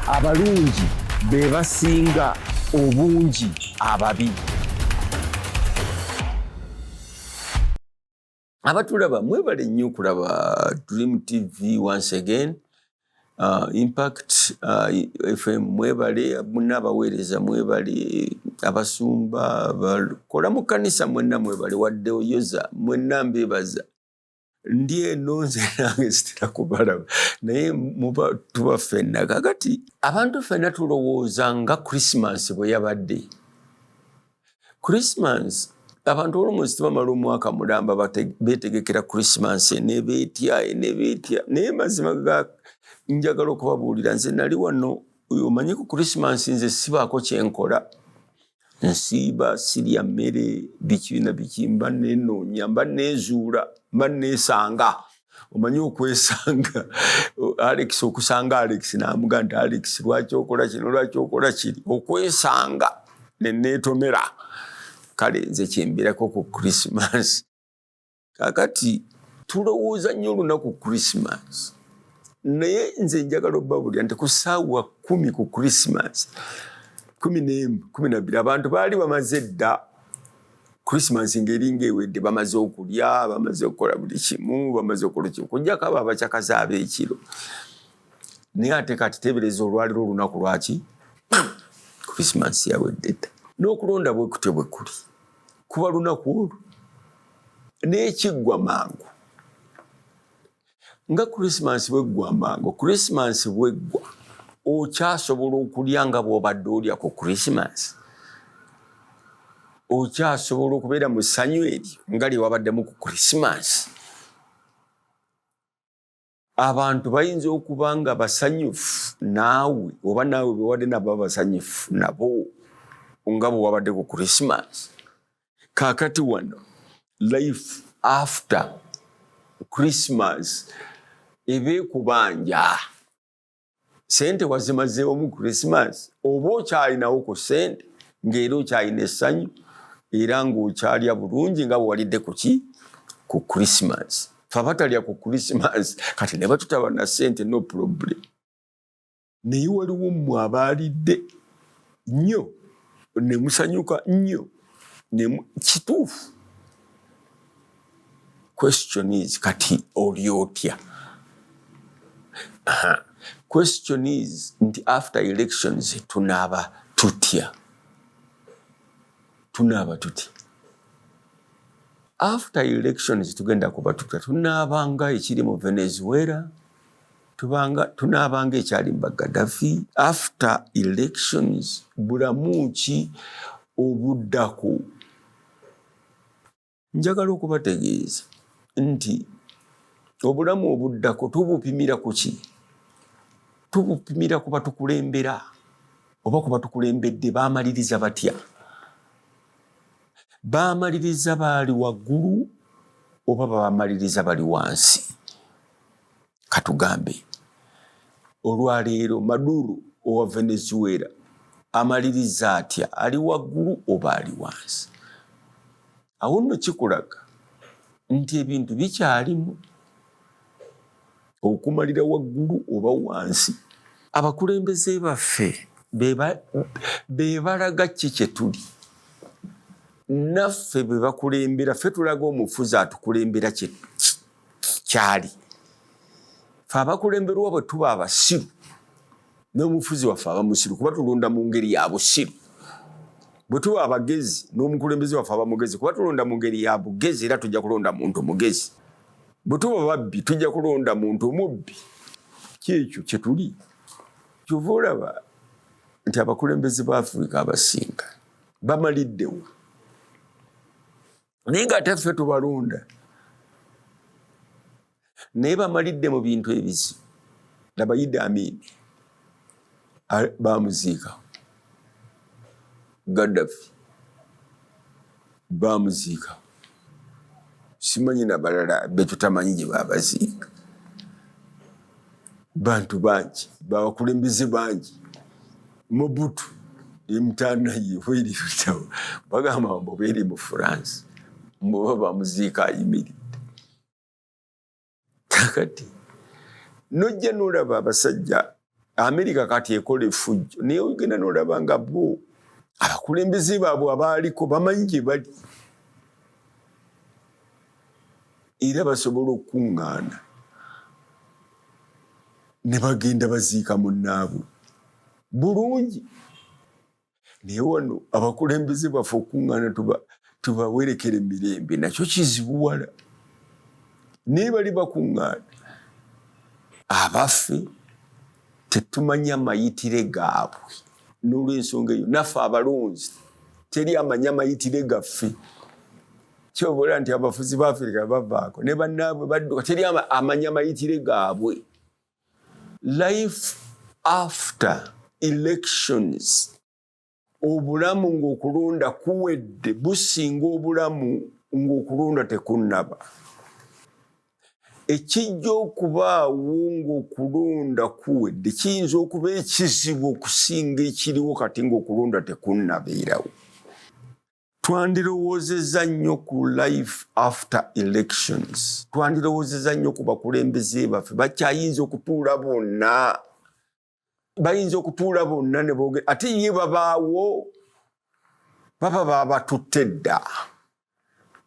Abalungi be basinga obungi ababi. Abatulaba mwebale nnyo okulaba Dream TV once again. Impact FM mwebale, munna abaweereza mwebale, abasumba abakola mu kkanisa mwenna mwebale, wadde oyoza mwenna mbeebaza. Ndi eno nze nange sitera kubalaba naye muba tuba ffenna. Kakati abantu ffenna tulowooza nga Christmas bwe yabadde. Christmas abantu almost bamala omwaka mulamba beetegekera Christmas enebeetya enebeetya, naye mazima ga njagala okubabuulira nze nali wano omanyi ku Christmas nze sibaako kyenkola, nsiiba sirya mmere biki na biki, mba nenoonya mba neezuula mba neesanga. Omanyi okwesanga Alex, okusanga Alex n'amuga nti Alex lwaki okola kino lwaki okola kiri, okwesanga ne neetomera. Kale nze kyembirako ku Christmas. Kakati tulowooza nnyo olunaku Christmas, naye nze njagala obbabulira nti ku ssaawa 10 ku Christmas, 11, 12, abantu baali bamaze dda Christmas ng'eringa ewedde, bamaze okulya, bamaze okukola buli kimu, bamaze okukola kimu, okuggyako abo abakyakaza ab'ekiro. Naye ate kati teebereza olwaliro olunaku lwaki Christmas yawedde dda. N'okulonda bwe kutyo bwe kuli, kuba lunaku olwo n'ekiggwa mangu nga Christmas bweggwa mangu. Christmas bweggwa okyasobola okulya nga bw'obadde olya ku Christmas, okyasobola okubeera mu ssanyu eryo nga lye wabaddemu ku Christmas. Abantu bayinza okuba nga basanyufu naawe oba naawe bewadde nabo abasanyufu nabo nga bwe wabadde ku Christmas. Kaakati wano life after Christmas eba ekubanja. Sente wazimazeewo mu Christmas oba okyalinawo ku sente ng'era okyalina essanyu era ng'okyalya bulungi nga bwe walidde ku ki ku Christmas. Fe abatalya ku Christmas kati ne batutaba na sente, no problem. Naye waliwo mmwe abaalidde nnyo ne musanyuka nnyo kituufu. Question is kati oli otya? Question is nti after elections tunaaba tutya? Tunaaba tutya? After elections tugenda kuba tutya? Tunaabanga ekiri mu Venezuela? Tunaabanga ekyali mu Gaddafi? After elections bulamu ki obuddako? Njagala okubategeeza nti obulamu obuddako tubupimira ku ki? Tubupimira ku batukulembera oba ku batukulembedde baamaliriza batya? Baamaliriza baali waggulu oba baamaliriza bali wansi? Katugambe olwaleero Maduro owa Venezuela amaliriza atya? Ali waggulu oba ali wansi? Awo nno kikulaga nti ebintu bikyalimu okumalira waggulu oba wansi. Abakulembeze baffe be balaga ki kye tuli. Naffe be bakulembera, ffe tulaga omufuzi atukulembera kyali. Ffe abakulemberwa bwe tuba abasiru, n'omufuzi waffe aba musiru, kuba tulonda mu ngeri ya busiru. Bwe tuba abagezi, n'omukulembeze waffe aba mugezi, kuba tulonda mu ngeri ya bugezi, era tujja kulonda muntu mugezi. Bwe tuba babbi, tujja kulonda muntu mubbi. Kyekyo kye tuli. Kyova olaba nti abakulembeze ba Afirika abasinga bamaliddewo, naye ng'ate ffe tubalonda, naye bamalidde mu bintu ebizibu. Laba Idi Amin bamuziika, Gaddafi bamuziika, simanyi nabalala betutamanyi gye babaziika. Bantu bangi, babakulembeze bangi. Mobutu emitaana ye bweribitawo bagamba mbu beri mu France, mbu bamuziika ayimiridde. Kakati nojja nolaba abasajja Amerika kati ekola effujjo, naye ogenda n'olaba nga bo abakulembeze baabwe abaaliko bamanyi gye bali era basobola okukuŋŋaana ne bagenda baziika munnaabwe bulungi. Naye wano abakulembeze baffe okuŋŋaana tubawerekere emirembe nakyo kizibuwala, naye bali bakuŋŋaana. Abaffe tetumanya mayitire gaabwe, n'olwensonga eyo naffe abalonzi teri amanya mayitire gaffe. Kyobola nti abafuzi ba Afirika bavaako ne bannaabwe badduka, teri amanya mayitire gaabwe. Life after elections, obulamu ng'okulonda kuwedde businga obulamu ng'okulonda tekunnaba. Ekijja okubaawo ng'okulonda kuwedde kiyinza okuba ekizibu okusinga ekiriwo kati ng'okulonda tekunnabeerawo. Twandirowoozezza nnyo ku life after elections, twandirowoozezza nnyo ku bakulembeze baffe. Bakyayinza okutuula bonna, bayinza okutuula bonna ne boogera, ate ye babaawo baba babatutte dda,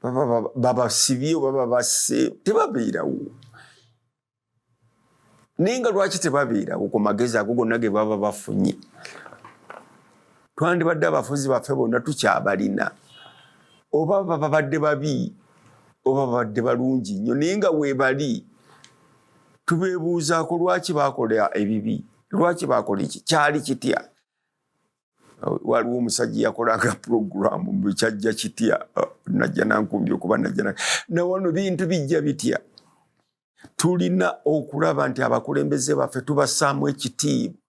baba babasibye oba babasse, tebabeerawo. Naye nga lwaki tebabeerawo ku magezi ago gonna ge baba bafunye? Twandibadde abafuzi baffe bonna tukyabalina, oba babadde babi oba babadde balungi nnyo, naye nga weebali tubeebuuzaako lwaki bakola ebibi, lwaki bakola eki, kyali kitya? Waliwo omusajja yakolanga puroguramu mbu kyajja kitya, najja nankumbi okuba najja nawano bintu bijja bitya. Tulina okulaba nti abakulembeze baffe tubassaamu ekitiibwa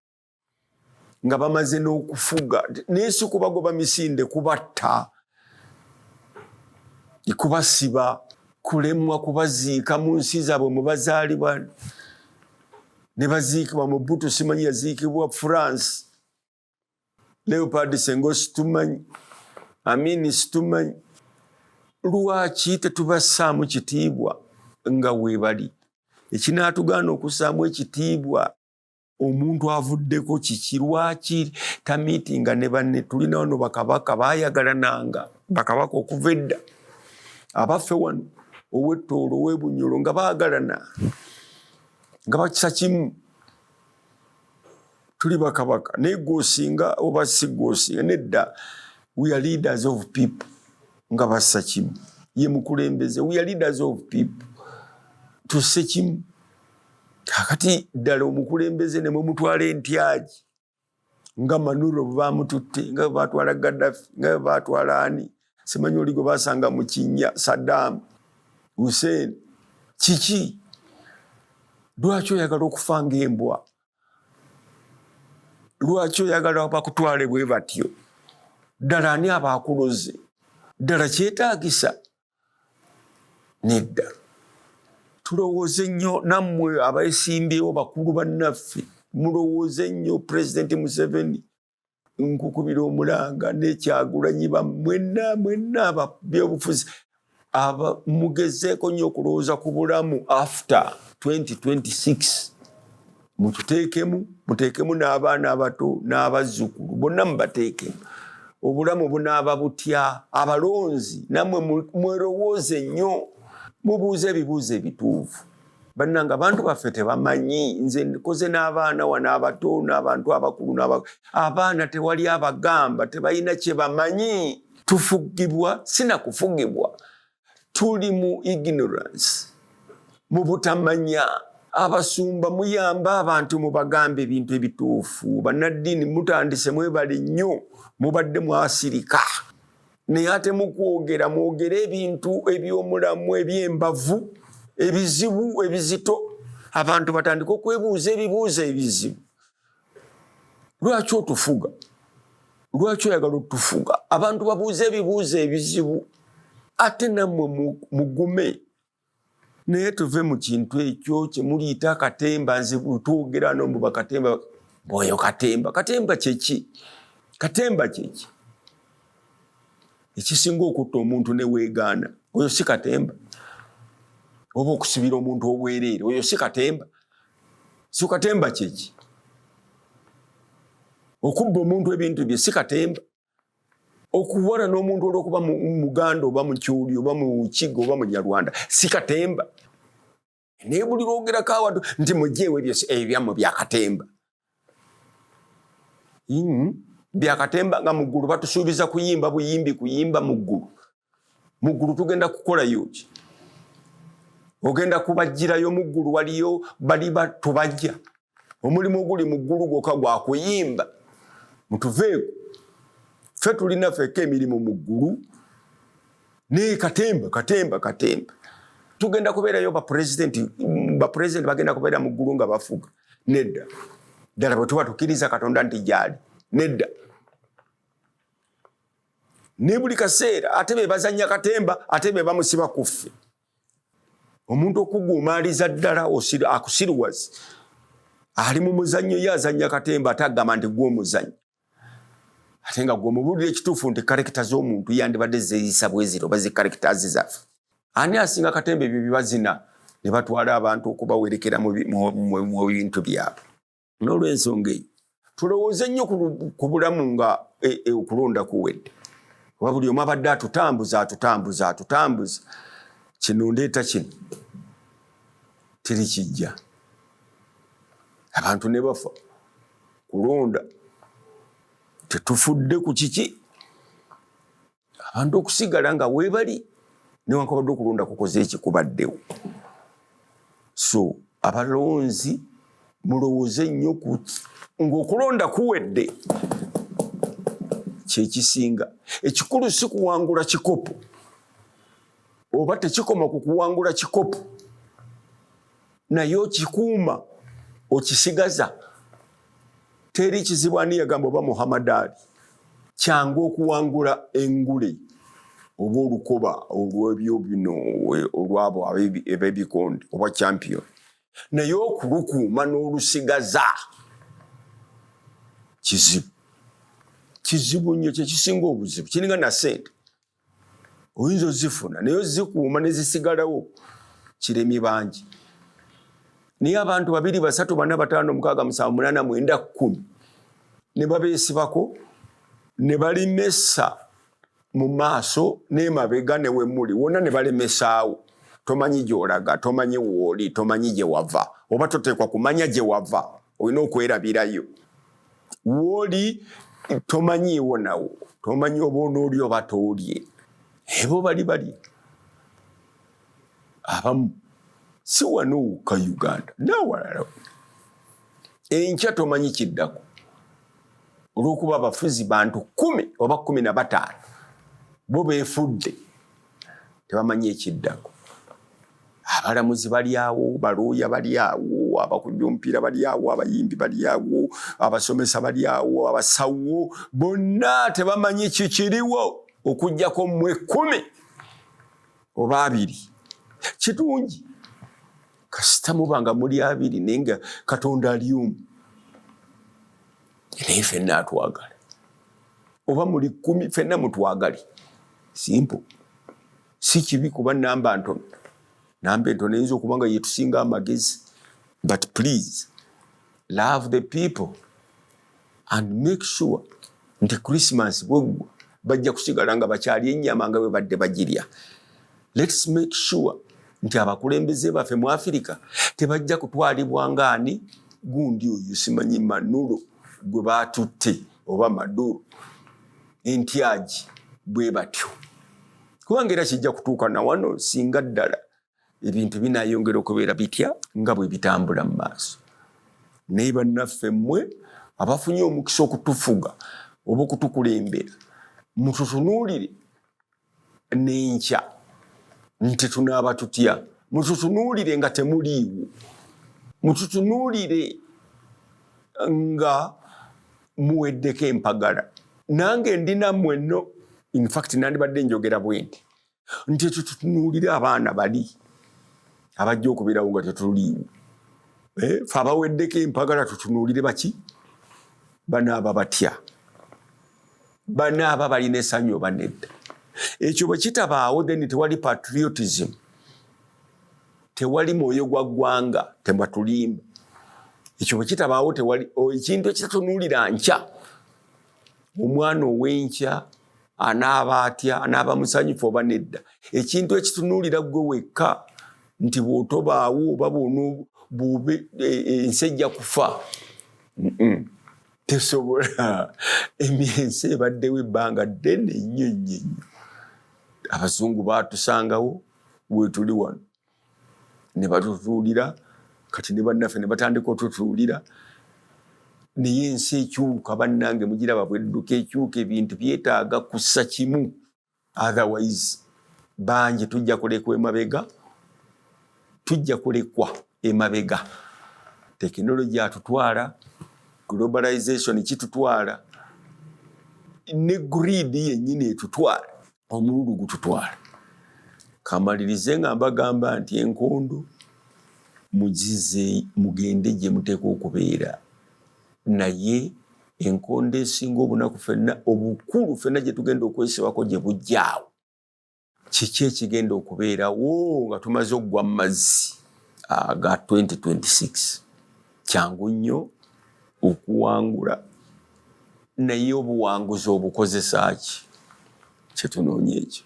nga bamaze n'okufuga, naye si kubagoba misinde, kubatta, kubasiba, kulemwa kubaziika mu nsi zaabwe mwe bazaalibwa ne baziikibwa mu buto. Simanyi yaziikibwa France, Leopold Senghor situmanyi, Amini situmanyi. Lwaki tetubassaamu kitiibwa nga weebali? Ekinaatugaana okussaamu ekitiibwa omuntu avuddeko kiki? Lwaki tamiitinga ne banne? Tulina wano bakabaka baayagalananga, bakabaka okuva edda abaffe wano, ow'Ettoolo, ow'Ebunyolo, nga baagalana, nga bakisa kimu. Tuli bakabaka, naye gwosinga oba si gwosinga, nedda. We are leaders of people, nga bassa kimu, ye mukulembeze. We are leaders of people, tusse kimu. Kakati ddala omukulembeze ne mumutwala entyagi nga Manuro bwe bamututte, nga bwe batwala Gaddafi, nga bwe batwala ani, simanyi oli gwe basanga mu kinnya, Saddam Hussein. Kiki? Lwaki oyagala okufa ng'embwa? Lwaki oyagala bakutwale bwe batyo? Ddala ani abaakuloze? Ddala kyetaagisa? Nedda. Tulowooze nnyo nammwe abeesimbyewo, bakulu bannaffe, mulowooze nnyo. Pulezidenti Museveni, nkukubira omulanga, nekyagulanyi, mwenna mwenna ababyobufuzi, mugezeeko nnyo okulowooza ku bulamu after 2026. Mututeekemu, muteekemu n'abaana abato n'abazzukulu bonna mubateekemu. Obulamu bunaaba butya? Abalonzi nammwe mwerowooze nnyo, mubuuze ebibuuzo ebituufu. Bannange, abantu baffe tebamanyi. Nze nkoze n'abaana wano abato n'abantu abakulu. Abaana tewali abagamba, tebalina kye bamanyi. Tufugibwa sinakufugibwa, tuli mu ignorance, mu butamanya. Abasumba, muyamba abantu, mubagamba ebintu ebituufu. Bannaddiini, mutandise, mwebale nnyo, mubadde mwasirika, naye ate mukwogera mwogere ebintu ebyomulamu, ebyembavu, ebizibu ebizito, abantu batandike okwebuuza ebibuuzo ebizibu. Lwaki otufuga? Lwaki oyagala otufuga? Abantu babuuze ebibuuzo ebizibu, ate nammwe mugume. Naye tuve mu kintu ekyo kyemuliyita akatemba. Nze twogera nombu bakatemba bwoyo, katemba, katemba kyeki? Katemba kyeki ekisinga okutta omuntu neweegaana? Oyo si katemba? Oba okusibira omuntu obwereere, oyo si katemba? Si katemba kyeki? Okubba omuntu ebintu bye si katemba. Okuwala n'omuntu olw'okuba Muganda oba Mukyuli oba Mukiga oba Munyarwanda si katemba. Naye buli lwogerako awantu nti mugyewo ebyo ebyammwe byakatemba, Byakatemba nga mu ggulu batusuubiza kuyimba buyimbi, kuyimba mu ggulu. Mu ggulu tugenda kukolayo ki? Ogenda kubajjirayo mu ggulu, waliyo bali tubajja. Omulimu oguli mu ggulu gwokka gwa kuyimba. Mutuveeko, ffe tulina ffekka emirimu mu ggulu. Naye katemba, katemba, katemba. Tugenda kubeerayo bapulezidenti, bapulezidenti bagenda kubeera mu ggulu nga bafuga? Nedda. Ddala bwe tuba tukkiriza Katonda nti gyali, nedda. Ne buli kaseera ate be bazannya katemba, ate be bamusiba ku ffe. Omuntu okuguumaaliza ddala akusiruwazi ali mu muzannyo, ye azannya katemba, ate agamba nti gwe omuzannyo, ate nga gwe omubuulira ekituufu nti character z'omuntu yandibadde zeeyisa bweziro oba zi characters zaffe. Ani asinga katemba? Ebyo byebazina ne batwala abantu okubawerekera mu bintu byabwe. N'olwensonga eyo tulowooze nnyo ku bulamu nga okulonda kuwedde, oba buli omu abadde atutambuza, atutambuza, atutambuza, kino ndeeta kino, teri kijja. Abantu ne bafa kulonda, tetufudde ku kiki. Abantu okusigala nga weebali newankubadde okulonda kukoze ekikubaddewo. So abalonzi, mulowooze nnyo ng'okulonda kuwedde. Kyekisinga ekikulu si kuwangula kikopo, oba tekikoma ku kuwangula kikopo, naye okikuuma, okisigaza. Teri kizibu. Ani yagamba, oba Muhammad Ali, kyangu okuwangula engule oba olukoba olwebyo bino olwabo ab'ebikonde oba champion, naye okulukuuma n'olusigaza kizibu, kizibu nnyo. Kyekisinga obuzibu kiringa na sente, oyinza ozifuna, naye ozikuuma nezisigalawo kiremye bangi. Naye abantu babiri, basatu, bana, bataano, mukaaga, musanvu, munaana, mwenda, 10 ne babeesibako ne balimesa mu maaso n'emabega ne wemuli wonna ne balemesaawo. Tomanyi gy'olaga, tomanyi wooli, tomanyi gye wava, oba toteekwa kumanya gye wava, olina okwerabirayo wooli, tomanyiiwo nawo, tomanyi oba onooli oba toolye. Ebo bali bali abamu si wano wokka Uganda n'awalala. Enkya tomanyi kiddako olw'okuba abafuzi bantu 10 oba 15 bo beefudde tebamanyi ekiddako. Abalamuzi bali awo, balooya bali awo, abakubi omupiira bali awo, abayimbi bali awo, abasomesa bali awo, abasawo bonna tebamanyi kikiriwo okugjako mmwe 10 oba 20. Kitungi kasita muba nga muli 20, naye nga Katonda ali omu, naye ffenna atwagala. Oba muli 10, ffenna mutwagale. Simple. Si kibi kuba namba ntono. Namba entono eyinza okuba nga yetusinga amagezi, but please love the people and make sure nti Christmas bweggwa bajja kusigala nga bakyali ennyama nga bwe badde bagirya. Let's make sure nti abakulembeze baffe mu Afirika tebajja kutwalibwa nga ani gundi oyo, simanyi Manulo gwe batutte oba Maduro entyagi bwe batyo, kubanga era kijja kutuuka na wano singa ddala ebintu binayongera okubeera bitya nga bwe bitambula mu maaso. Naye bannaffe mmwe abafunye omukisa okutufuga oba okutukulembera, mututunuulire n'enkya nti tunaaba tutya. Mututunuulire nga temuliiwo, mututunuulire nga muweddeko empagala. Nange ndi nammwe nno. Infact nandibadde njogera bwe nti nti tutunuulire abaana bali abajja okubeerawo nga tetuliiwo. Fe abaweddeko empagala, tutunuulire baki banaaba batya, banaaba balina essanyu oba nedda. Ekyo bwe kitabaawo, then tewali patriotism, tewali mwoyo gwa ggwanga, tebatulimba. Ekyo bwe kitabaawo, tewali ekintu ekitatunuulira nkya. Omwana ow'enkya anaaba atya? Anaaba musanyufu oba nedda? Ekintu ekitunuulira ggwe wekka nti bw'otobaawo oba bw'obe ensi ejja kufa. Tesobola. Ensi ebaddewo ebbanga ddene nnyo nnyo nnyo. Abazungu baatusangawo weetuli wano ne batutuulira, kati ne bannaffe ne batandika otutuulira. Naye ensi ekyuka, bannange, mugiraba bwedduka ekyuka. Ebintu byetaaga kussa kimu, otherwise bangi tujja kulekwa emabega, tujja kulekwa emabega. Tekinologi atutwala, globalization kitutwala, ne greed yennyini etutwala, omululu gututwala. Kamalirize nga mbagamba nti enkondo mugize, mugende gye muteekwa okubeera, naye enkondo esinga obunaku ffenna, obukulu ffenna gye tugenda okwesibako gye bujjaawo, kiki ekigenda okubeerawo nga tumaze okugwa mu mazzi aga 2026? Kyangu nnyo okuwangula, naye obuwanguzi obukozesa ki? Kyetunoonya ekyo.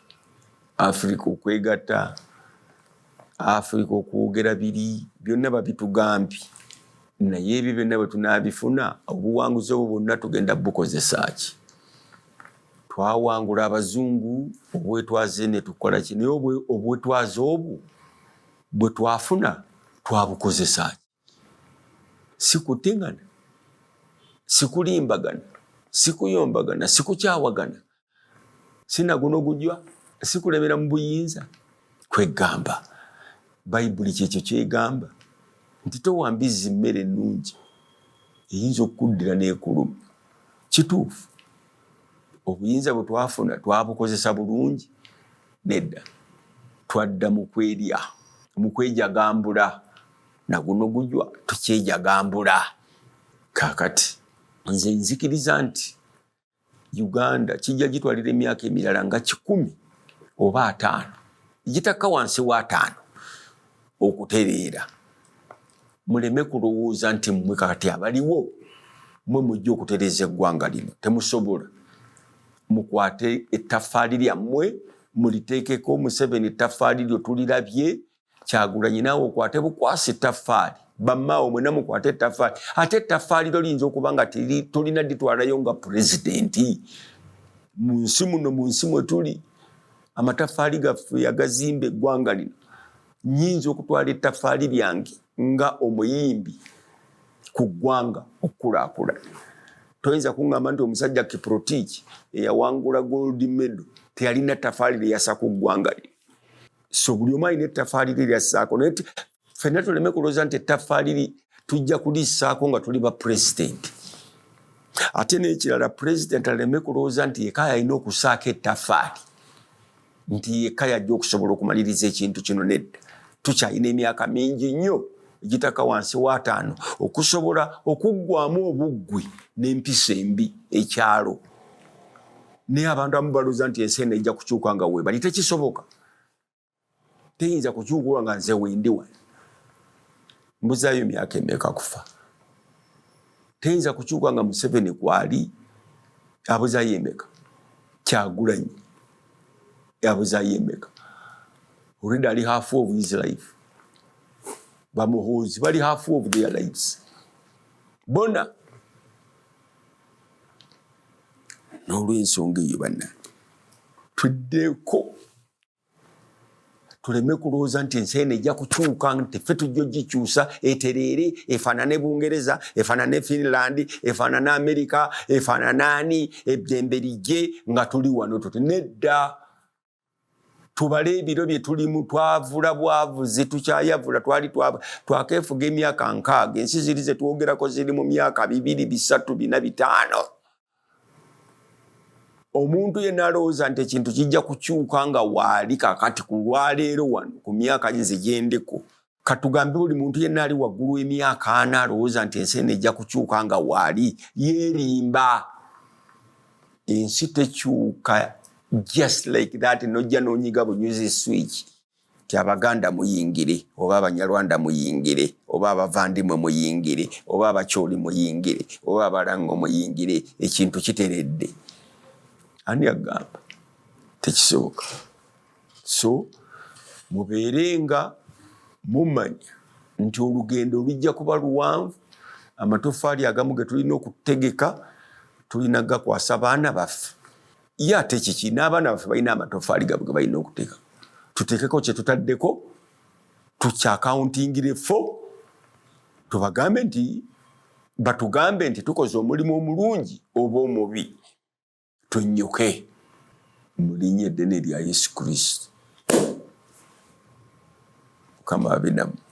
Afirika okwegatta, Afirika okwogera, biri byonna babitugambye, naye ebyo byonna bwe tunaabifuna, obuwanguzi obwo bwonna tugenda bukozesa ki? Twawangula abazungu, obwetwaze ne tukola ki? Naye obwetwaze obwo bwe twafuna twabukozesa ki? Si kuteŋana, si kulimbagana, si kuyombagana, si kukyawagana, si naguno gujwa, si kulemera mu buyinza. Kwegamba Bayibuli kyekyo kyegamba nti towambiza emmere ennungi, eyinza okukuddira n'ekuluma. Kituufu, obuyinza bwe twafuna twabukozesa bulungi? Nedda, twadda mu kwerya, mu kwejagambula, naguno gujwa tukyejagambula. Kaakati nze nzikiriza nti Uganda kijja gitwalira emyaka emirala nga 150, gitakka wansi wa 50 okutereera. Muleme kulowooza nti mmwe kakati abaliwo mmwe mujja okutereeza eggwanga lino. Temusobola. Mukwate ettaffaali lyammwe muliteekeko. Museveni, ettaffaali lyo tulirabye. Kyagulanyi, naawe okwate bukwasi ettaffaali. Bammaawo mwena mukwate ettaffaali. Ate ettaffaali lyo liyinza okuba nga tolina ditwalayo nga pulezidenti. Mu nsi muno, mu nsi mwe tuli, amataffaali gaffe agazimba eggwanga lino. Nyinza okutwala ettaffaali lyange nga omuyimbi ku ggwanga okukulaakulana. Toyinza kuŋŋamba nti omusajja Kiprotich eyawangula gold medal teyalina ttafaali lyeyasa ku ggwanga lino. So buli omu alina ettaffaali lye lyassaako, naye ffenna tuleme kulowooza nti ettaffaali tujja kulissaako nga tuli ba pulezidenti. Ate n'ekirala, pulezidenti aleme kulowooza nti yekka yalina okussaako ettaffaali, nti yekka yajja okusobola okumaliriza ekintu kino. Nedda, tukyalina emyaka mingi nnyo egitaka wansi wa 50 okusobola okuggwamu obuggwi n'empisa embi ekyalo. Naye abantu abamu balowooza nti ensi eno ejja kukyuka nga weebali. Tekisoboka, teyinza kukyukulwa nga nze wendi wano. Mbuzaayo emyaka emeka kufa? Teyinza kukyuka nga Museveni kwali, abuzaayo emeka? Kyagulanyi abuzaayo emeka? Already ali half of his life. Bamuhoozi bali half of their lives bona. N'olwensonga eyo, bannange, tuddeko, tuleme kulowooza nti ensi eno ejja kukyuka, nti ffe tujja ogikyusa etereere, efaanane Bungereza, efaanane Finland, efaanane Amerika, efaanane ani, eddembe lijje nga tuli wano tuti. Nedda, tubale ebiro bye tulimu. Twavula bwavuzi, tukyayavula. Twali twakeefuga emyaka 60. Ensi ziri zetwogerako ziri mu myaka 2, 3, 4, 5. Omuntu yenna alowooza nti ekintu kijja kukyuka nga waali kakati ku lwaleero wano ku myaka nze gyendiko, katugambe buli muntu yenna ali waggulu emyaka 40 alowooza nti ensi eno ejja kukyuka nga waali, yeerimba. Ensi tekyuka just like that, nojja n'onyiga bunyuzi switch. Nti Abaganda muyingire, oba Abanyarwanda muyingire, oba abavandimwe muyingire, oba Abakyoli muyingire, oba Abalango muyingire, ekintu kiteredde. Ani agamba tekisoboka? So mubeere nga mumanya nti olugendo lujja kuba luwanvu. Amatoffaali agamu ge tulina okutegeka tulina gakwasa baana baffe. Ye ate kiki? N'abaana baffe balina amatoffaali gaabwe ge balina okuteeka. Tuteekeko kye tutaddeko, tukyakawuntingire fo, tubagambe nti batugambe nti tukoze omulimu omulungi oba omubi, tunnyuke mu linnya eddene erya Yesu Kristo. Mukama abe nammwe.